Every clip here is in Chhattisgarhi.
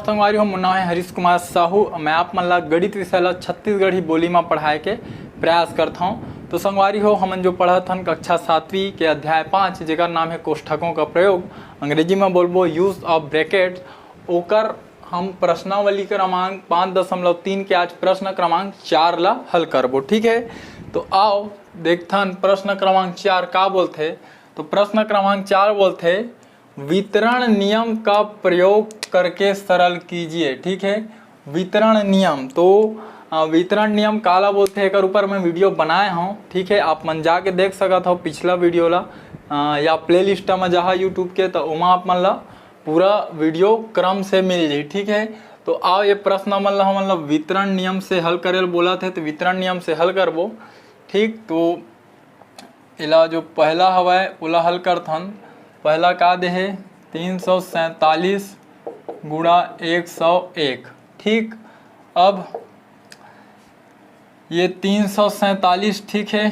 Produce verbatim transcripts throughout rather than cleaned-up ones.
संगवारी हो, मोर नाम है हरीश कुमार साहू। मैं आप मन ला गणित विषय ला छत्तीसगढ़ी बोली मा पढ़ाए के प्रयास करत हौं। तो संगवारी हो, हमन जो पढ़त हन कक्षा सातवीं के अध्याय पाँच, जेकर नाम है कोष्ठकों का प्रयोग, अंग्रेजी में बोलबो use of bracket, ओकर हम प्रश्नावली क्रमांक पाँच दशमलव तीन के आज प्रश्न क्रमांक चार ला हल करबो। ठीक है, तो आओ देखथन प्रश्न क्रमांक चार का बोलथे। तो प्रश्न क्रमांक चार बोलथे, वितरण नियम का प्रयोग करके सरल कीजिए। ठीक है, वितरण नियम, तो अ, वितरण नियम काला बोलथे, एकर ऊपर मैं वीडियो बनाए हौं। ठीक है, आप मन जाके देख सकत हव पिछला वीडियो ला, अ, या प्लेलिस्ट में जहाँ YouTube के, तो ओमा आप मन ला पूरा वीडियो क्रम से मिल जाही। ठीक है, तो आओ ये प्रश्न मन ला हमन ला वितरण नियम से हल करे ल बोलत हे, तो वितरण नियम से हल करबो। ठीक, तो एला जो पहला हवय ओला हल करथन। पहला का देहे, तीन सौ सैंतालीस गुणा एक सौ एक। ठीक, अब ये तीन सौ सैंतालीस, ठीक है,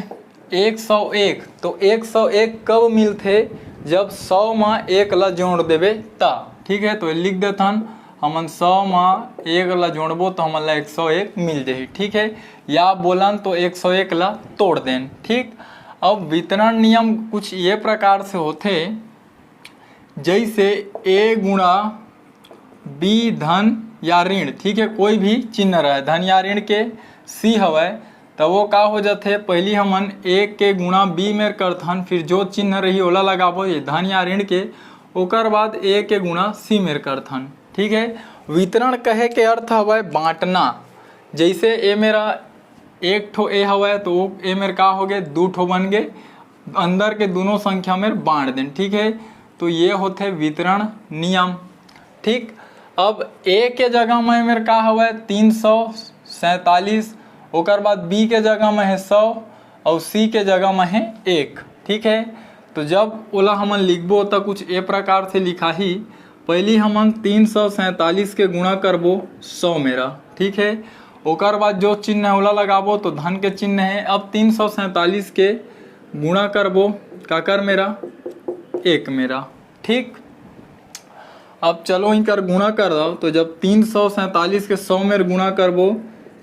एक सौ एक, तो एक सौ एक कब मिलथे? जब सौ मा एक ला जोड़ देबे ता। ठीक है, तो ये लिख देथन हमन, सौ मा एक ला जोड़बो तो हमन ला एक सौ एक मिल जाही। ठीक है, या बोलन तो एक सौ एक ला तोड़ देन। ठीक, अब वितरण नियम कुछ ये प्रकार से होथे, जैसे ए गुणा बी धन या ऋण, ठीक है, कोई भी चिन्ह रहे, धन या ऋण के सी हवय, त वो का हो जाथे, पहली हमन ए के गुणा बी मेर करथन, फिर जो चिन्ह रही ओला लगाबो, ये धन या ऋण के, ओकर बाद ए के गुणा सी मेर करथन। ठीक है, वितरण कहे के अर्थ हवय बांटना। जैसे ए मेरा एक ठो ए हवय, तो वो ए मेर का हो गए, दू ठो बन गए, अंदर के दोनों संख्या मेर बांट देन। ठीक है, तो ये होथे वितरण नियम। ठीक, अब ए के जगह में मेर का हवय, तीन सौ सैंतालीस, ओकर बाद बी के जगह में है सौ और सी के जगह में है एक। ठीक है, तो जब ओला हमन लिखबो त कुछ ए प्रकार से लिखाही, पहली हमन तीन सौ सैंतालीस के गुणा करबो सौ मेरा। ठीक है, ओकर बाद जो चिन्ह है ओला लगाबो तो धन के चिन्ह है। अब तीन सौ सैंतालीस के गुणा करबो काकर मेरा, एक मेरा। ठीक, अब चलो इनकर गुणा कर दो, तो जब तीन सौ सैंतालीस के सौ मेर गुणा करबो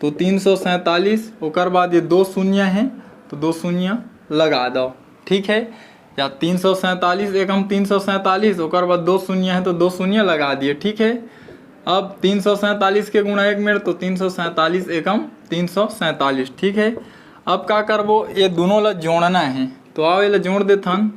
तो तीन सौ सैंतालीस, ओकर बाद ये दो शून्य है तो दो शून्य लगा दो। ठीक है, या तीन सौ सैंतालीस एकम तीन सौ सैंतालीस, ओकर बाद दो शून्य है तो दो शून्य लगा दिए। ठीक है, अब तीन सौ सैंतालीस के गुणा एक मेर तो तीन सौ सैंतालीस एकम तीन सौ सैंतालीस। ठीक है, अब का करबो, ये दोनों ला जोड़ना है, तो आओ ये ला जोड़ देथन।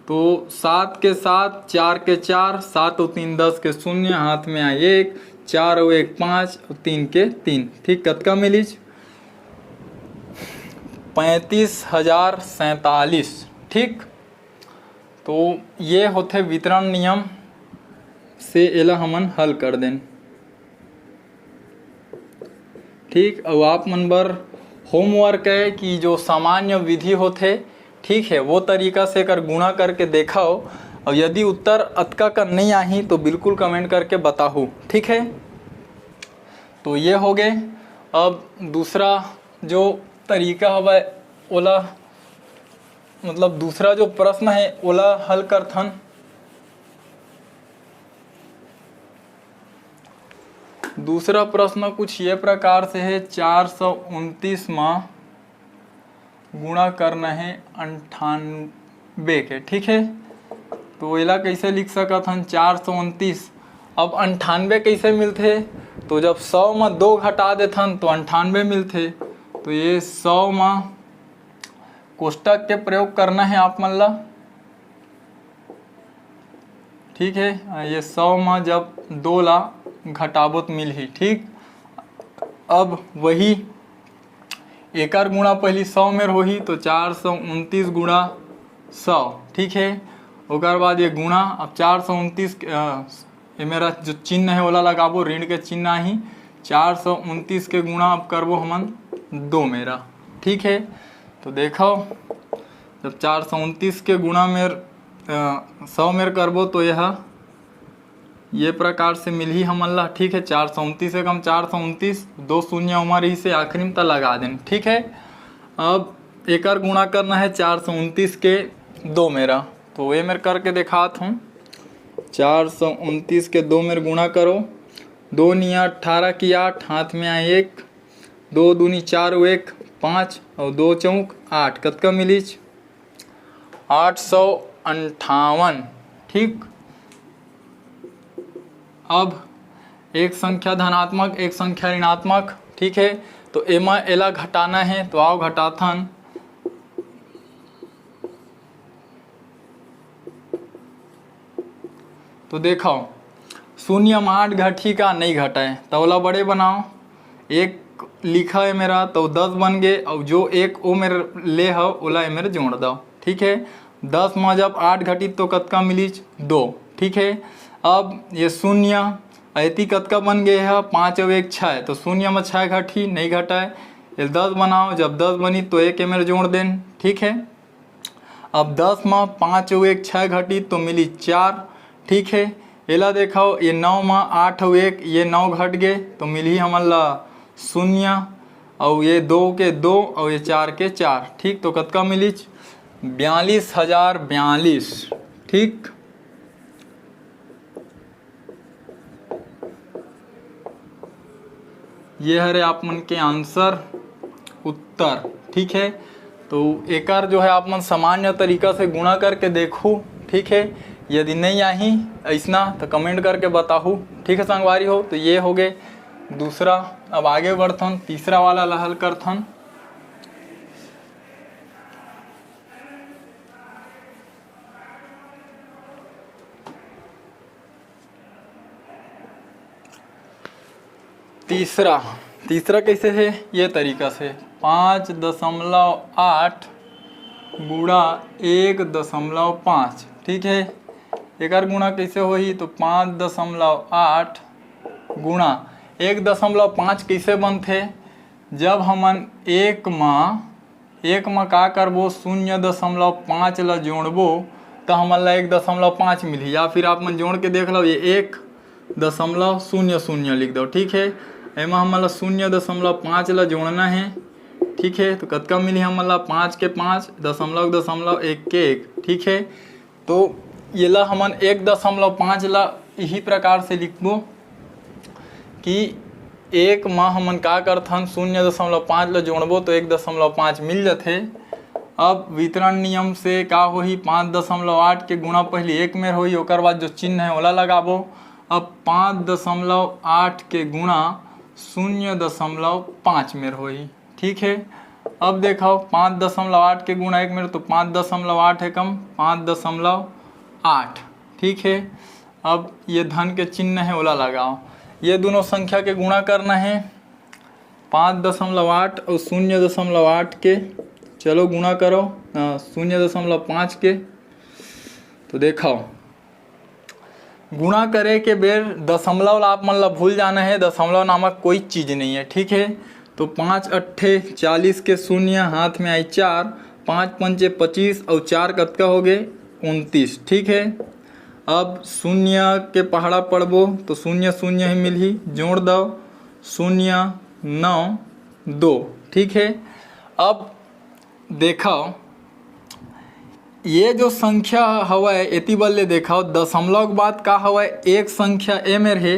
तो सात के सात, चार के चार, सात और तीन दस के शून्य, हाथ में आए एक, चार और एक पाँच और तीन के तीन। ठीक, कतका मिलिस? पैंतीस हजार सैंतालीस। ठीक, तो ये होथे वितरण नियम से एला हमन हल कर देन। ठीक, अब आप मन बर होमवर्क है कि जो सामान्य विधि होथे, ठीक है, वो तरीका से एकर गुणा करके देखव, और यदि उत्तर अतका कन नहीं आही तो बिल्कुल कमेंट करके बताहू। ठीक है, तो ये हो गए। अब दूसरा जो तरीका हवय ओला, मतलब दूसरा जो प्रश्न है ओला हल करथन। दूसरा प्रश्न कुछ ये प्रकार से है, चार सौ उनतीस मा गुणा करना है अंठानबे के। ठीक है, तो एला कैसे लिख सकत हन, चार सौ उनतीस। अब अंठानबे कैसे मिलथे? तो जब सौ मा दो घटा देथन तो अंठानबे मिलथे। तो ये सौ मा कोष्टक के प्रयोग करना है आप मन ला। ठीक है, ये सौ मा जब दो ला घटाबो त मिलही। ठीक, अब वही एकर गुणा पहली सौ मेर होही तो चार सौ उनतीस गुणा सौ। ठीक है, ओकर बाद ये गुणा, अब चार सौ उनतीस, ये मेरा जो चिन्ह है ओला लगाबो, ऋण के चिन्ह आही, चार सौ उनतीस के गुणा अब करबो हमन दो मेरा। ठीक है, तो देखो, जब चार सौ उनतीस के गुणा मेर सौ मेर करबो तो यह ये प्रकार से मिलही हमन ला। ठीक है, चार सौ उनतीस एकम चार सौ उनतीस, दो शून्य उमा रही से आखिरी में त लगा देन। ठीक है, अब एकर गुणा करना है चार सौ उनतीस के दो मेरा, तो ये मेर करके दिखात हूँ। चार सौ उनतीस के दो मेर गुणा करो, दो निया अट्ठारह की आठ, हाथ में आए एक, दो दूनी चार, एक पाँच और दो चौक आठ, कतका मिलिच? आठ सौ अंठावन। ठीक, अब एक संख्या धनात्मक, एक संख्या ऋणात्मक। ठीक है, तो एमा एला घटाना है, तो आओ घटाथन। तो देखो, शून्य म आठ घटही का? नहीं घटाए, तो ओला बड़े बनाओ। एक लिखा है मेरा, तो दस बन गए, और जो एक ओ मेर ले हो, ओला ए मेर जोड़ दो। ठीक है, दस में जब आठ घटी तो कतका मिलिच? दो। ठीक है, अब ये शून्य ऐती कतका बन गए है? पाँच और एक छः, तो शून्य में छः घटी, नहीं घटाए, ये दस बनाओ। जब दस बनी तो एक ए मेर जोड़ देन। ठीक है, अब दस में पाँच और एक छः घटी तो मिली चार। ठीक है, एला देखो, ये नौ में आठ और एक, ये नौ घट गए तो मिली हमन ला शून्य, और ये दो के दो और ये चार के चार। ठीक, तो कतका मिलिच? बयालीस हजार बयालीस। ठीक, ये हरे आप मन के आंसर, उत्तर। ठीक है, तो एकर जो है आप मन सामान्य तरीका से गुणा करके देखू। ठीक है, यदि नहीं आही ऐसना तो कमेंट करके बताहू। ठीक है संगवारी हो, तो ये हो गए दूसरा। अब आगे बढ़थन, तीसरा वाला ला हल करथन। तीसरा, तीसरा कैसे है? ये तरीका से, पाँच दशमलव आठ गुणा एक दशमलव पाँच। ठीक है, एकर गुणा कैसे होही? तो पाँच दशमलव आठ गुणा एक दशमलव पाँच कैसे बनथे? जब हमन एक म एक म का करबो, शून्य दशमलव पाँच ल जोड़बो, त हमन ला एक दशमलव पाँच मिलही। या फिर आप मन जोड़ के देख लो, ये एक दशमलव शून्य शून्य लिख दो। ठीक है, एमा हमन ला शून्य दशमलव पाँच ल जोड़ना है। ठीक है, तो कतका मिलही हमन ला? पाँच के पाँच, दशमलव, दशमलव एक के एक। ठीक है, तो येला हमन एक दशमलव पाँच ला इही प्रकार से लिखबो कि एक म हमन का करथन, शून्य दशमलव पाँच ला जोड़बो तो एक दशमलव पाँच मिल जथे। अब वितरण नियम से का होही, पाँच दशमलव आठ के गुणा पहली एक मेर होही, ओकर बाद जो चिन्ह है ओला लगाबो। अब पाँच दशमलव आठ के गुणा शून्य दशमलव पाँच मेर होही। ठीक है, अब देखो, पाँच दशमलव आठ के गुणा एक मेर तो पाँच दशमलव आठ है कम, पाँच दशमलव आठ। ठीक है, अब ये धन के चिन्ह है, ओला लगाओ। ये दोनों संख्या के गुणा करना है, पाँच दशमलव आठ और शून्य दशमलव आठ के। चलो गुणा करो, अ, शून्य दशमलव पाँच के। तो देखो, गुणा करे के बेर दशमलव ला आप मन ला भूल जाना है, दशमलव नामक कोई चीज नहीं है। ठीक है, तो पाँच अट्ठे चालीस के शून्य, हाथ में आई चार, पाँच पंचे पच्चीस और चार कतका हो गए? उनतीस। ठीक है, अब शून्य के पहाड़ा पड़बो तो शून्य शून्य ही मिलही, जोड़ दो, शून्य नौ दो। ठीक है, अब देखो, ये जो संख्या हवय, एती बर ले देखो, दशमलव के बाद का हवय? एक संख्या ए मेर हे,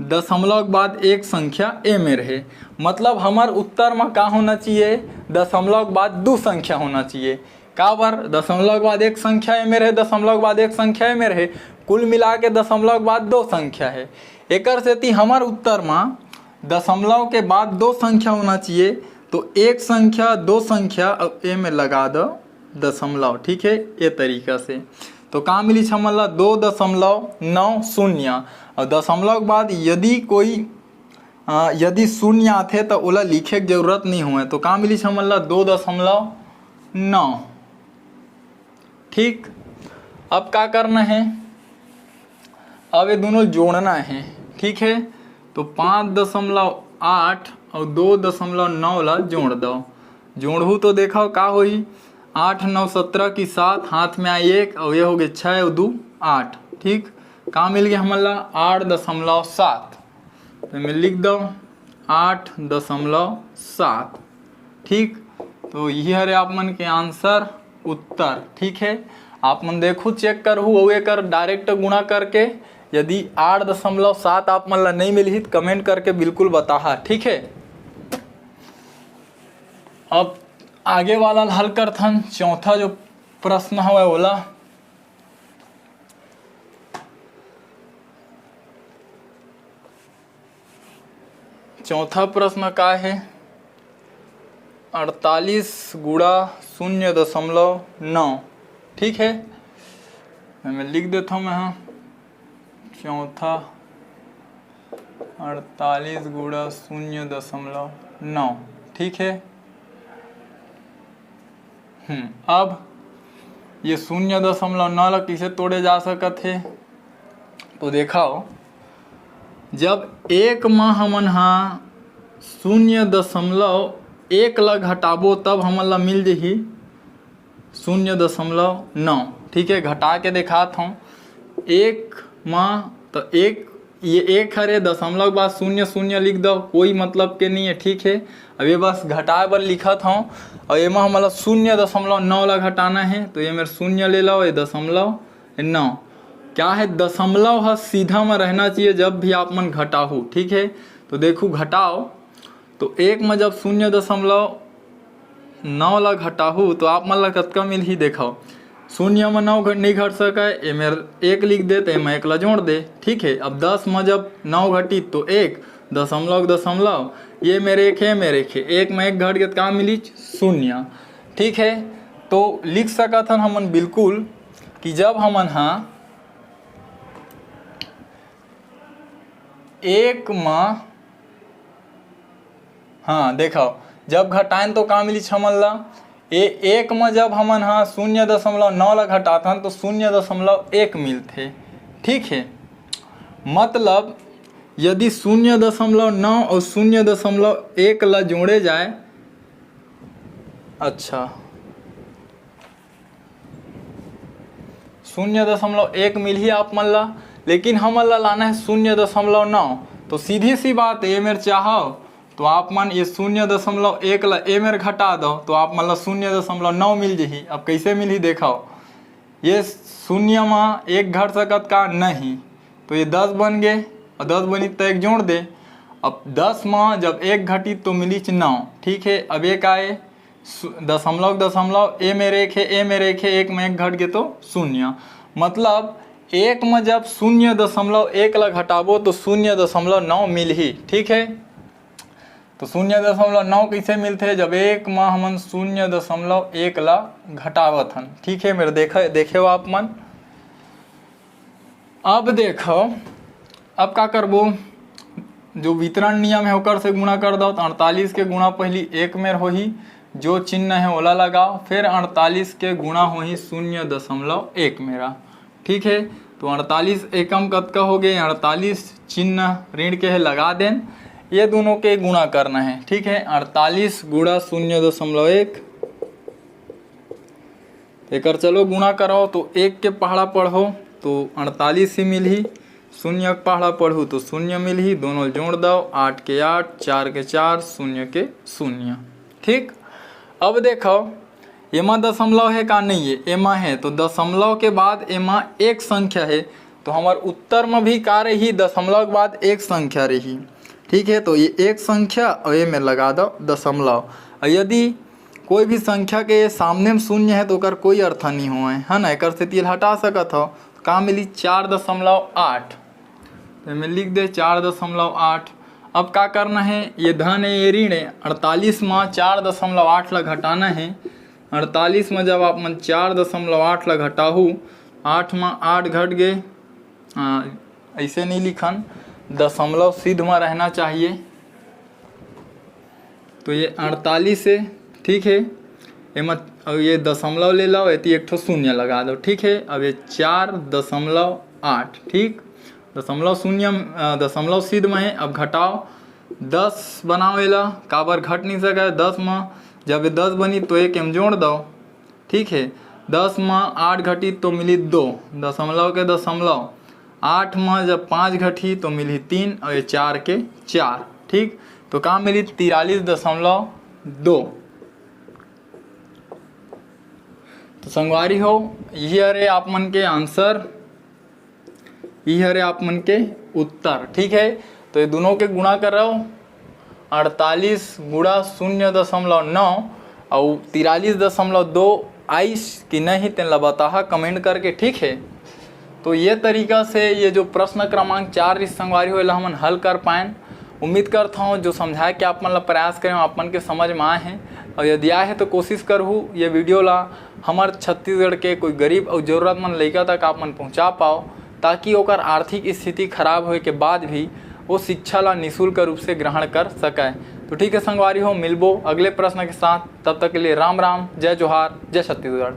दशमलव के बाद एक संख्या ए मेर हे। मतलब हमर उत्तर म का होना चाहिए? दशमलव के बाद दू संख्या होना चाहिए। काबर? दशमलव के बाद एक संख्या ए मेर हे, दशमलव के बाद एक संख्या ए मेर हे, कुल मिला के दशमलव के बाद दो संख्या हे। एकर सेती हमर उत्तर म दशमलव के बाद दो संख्या होना चाहिए, तो एक संख्या, दो संख्या, अब ए में लगा दो दशमलव। ठीक है, ये तरीका से। तो का मिलिस हमन ला? दो दशमलव नौ शून्य। और दशमलव के बाद यदि कोई, अ, यदि शून्य आथे तो ओला लिखे के जरूरत नहीं हुए। तो का मिलिस हमन ला? दो दशमलव नौ। ठीक, अब का करना है? अब ये दोनों जोड़ना है। ठीक है, तो पाँच दशमलव आठ और दो दशमलव नौ ला जोड़ दो। जोड़हू तो देखो का होही, आठ नौ सत्रह की सात, हाथ में आई एक और ये हो गए छः और दो आठ। ठीक, का मिल गया हमन ला? आठ दशमलव सात। तो मैं लिख दो आठ दशमलव सात। ठीक, तो यही हरे आप मन के आंसर, उत्तर। ठीक है, आप मन देखू, चेक करहू अउ एकर डायरेक्ट गुणा करके। यदि आठ दशमलव सात आप मन ला नहीं मिलही त कमेंट करके बिल्कुल बताहा, ठीक है। अब आगे वाला हल करथन, चौथा जो प्रश्न हवय ओला। चौथा प्रश्न का है? अड़तालीस गुणा शून्य दशमलव नौ, ठीक है, मैं लिख देता हूँ मैं, हाँ, चौथा अड़तालीस गुणा शून्य दशमलव नौ, ठीक है। हम्म, अब ये शून्य दशमलव नौ ला कइसे तोड़े जा सकत हे? तो देखाओ, जब एक म हमन हा शून्य दशमलव एक ला घटाबो, तब हमन ला मिल जही शून्य दशमलव नौ। ठीक है, घटा के देखात हूँ। एक म तो एक, ये एक हरे, दशमलव के बाद शून्य शून्य लिख दो, कोई मतलब के नहीं है। ठीक है, अब ये बस घटाए बर लिखत हूँ। और एमा हमन ला शून्य दशमलव नौ ला घटाना है, तो ये मेर शून्य ले लो, ये दशमलव, ये नौ। क्या है, दशमलव ह सीधा में रहना चाहिए जब भी आप मन घटाहू। ठीक है, तो देखू, घटाओ, तो एक में जब शून्य दशमलव नौ ला घटाहू, तो आप मन ला कतका मिलही? देखो, शून्य में नौ घट, नहीं घट सके, ये मेर एक लिख दे, तो एमा एक ला जोड़ दे। ठीक है, अब दस में जब नौ घटी, तो एक, दशमलव, दशमलव, ये मेर एक है, मेर एक है, एक में एक घट गए, तो का मिली? शून्य। ठीक है, तो लिख सकत हन हमन बिल्कुल कि जब हमन हा एक म, हाँ, देखो, जब घटाएन तो का मिली हमन ला? ए, एक म जब हमन हा शून्य दशमलव नौ ला घटाथन, तो शून्य दशमलव एक मिलथे। ठीक है, मतलब यदि शून्य दशमलव नौ और शून्य दशमलव एक ला जोड़े जाए, अच्छा, शून्य दशमलव एक मिलही आप मन ला, लेकिन हमन ला लाना है शून्य दशमलव नौ। तो सीधी सी बात, ये मेर चाहो तो आप मन ये शून्य दशमलव एक ला ए मेर घटा दो, तो आप मन ला शून्य दशमलव नौ मिल जही। अब कैसे मिलही, देखो, ये शून्य म एक घट सकत का? नहीं, तो ये दस बन गए, और दस बनी तो एक जोड़ दे। अब दस म जब एक घटी तो मिलीच नौ। ठीक है, अब एक आए, सु-, दशमलव, दशमलव, ए मेर एक है, ए मेर एक है, एक में एक घट गए तो शून्य। मतलब एक में जब शून्य दशमलव एक ला घटाबो तो शून्य दशमलव नौ मिलही। ठीक है, तो शून्य दशमलव नौ कैसे मिलथे? जब एक में हमन शून्य दशमलव एक ला घटावत हन। ठीक है, मेरे देखे, देखे हो आप मन। अब देखो, अब का करबो, जो वितरण नियम है ओकर से गुणा कर दो। तो अड़तालीस के गुणा पहली एक मेर होही, जो चिन्ह है ओला लगाओ, फिर अड़तालीस के गुणा होही शून्य दशमलव एक मेरा। ठीक है, तो अड़तालीस एकम कतका हो गए? अड़तालीस चिन्ह ऋण के है, लगा देन, ये दोनों के गुणा करना है। ठीक है, अड़तालीस गुणा शून्य दशमलव एक, एकर चलो गुणा करो, तो एक के पहाड़ा पढ़ो तो अड़तालीस ही मिलही, शून्य के पहाड़ा पढ़ू तो शून्य मिलही, दोनों जोड़ दो, आठ के आठ, चार के चार, शून्य के शून्य। ठीक, अब देखो, एमा दशमलव है का? नहीं है, एमा है। तो दशमलव के बाद एमा एक संख्या है, तो हमार उत्तर में भी का रही? दशमलव के बाद एक संख्या रही। ठीक है, तो ये एक संख्या और ये में लगा दो दशमलव। और यदि कोई भी संख्या के सामने में शून्य है तो ओकर कोई अर्थ नहीं होए, है ना? एकर सेती ल हटा सकत हो। तो का मिली? चार दशमलव आठ। तो मैं लिख दे चार दशमलव आठ। अब का करना है, ये धन है, ये ऋण है, अड़तालीस में चार दशमलव आठ ला घटाना है। अड़तालीस में जब आप मन चार दशमलव आठ ला घटाहू, आठ में आठ घट गए, आ, ऐसे नहीं लिखन, दशमलव सिद्ध में रहना चाहिए। तो ये अड़तालीस है, ठीक है, एमा अब ये दशमलव ले लो, एती एक ठो शून्य लगा दो। ठीक है, अब ये चार दशमलव आठ, ठीक, दशमलव शून्य, अ, दशमलव सिद्ध में है। अब घटाओ, दस बनाओ एला, काबर घट नहीं सके दस में, जब ये दस बनी तो एक एम जोड़ दो। ठीक है, दस में आठ घटी तो मिली दो, दशमलव के दशमलव, आठ में जब पाँच घटी तो मिली तीन, और ये चार के चार। ठीक, तो का मिली? तिरालीस दशमलव दो। तो संगवारी हो, ये हरे आप मन के आंसर, ये हरे आप मन के उत्तर। ठीक है, तो ये दोनों के गुणा करव, अड़तालीस गुणा शून्य दशमलव नौ अउ तिरालीस दशमलव दो आइस कि नहीं, तेन ला बताहा कमेंट करके। ठीक है, तो ये तरीका से ये जो प्रश्न क्रमांक चार रिहिस संगवारी हो, एला हमन हल कर पाएन। उम्मीद करत हौं जो समझाए के आप मन ला प्रयास करें, आप मन के समझ में आए हैं, और यदि आए हैं तो कोशिश करहू ये वीडियो ला हमर छत्तीसगढ़ के कोई गरीब और जरूरतमंद लइका तक आप मन पहुंचा पाओ, ताकि ओकर आर्थिक स्थिति खराब होए के बाद भी वो शिक्षा ला निशुल्क रूप से ग्रहण कर सके। तो ठीक है संगवारी हो, मिलबो अगले प्रश्न के साथ। तब तक के लिए राम राम, जय जोहार, जय छत्तीसगढ़।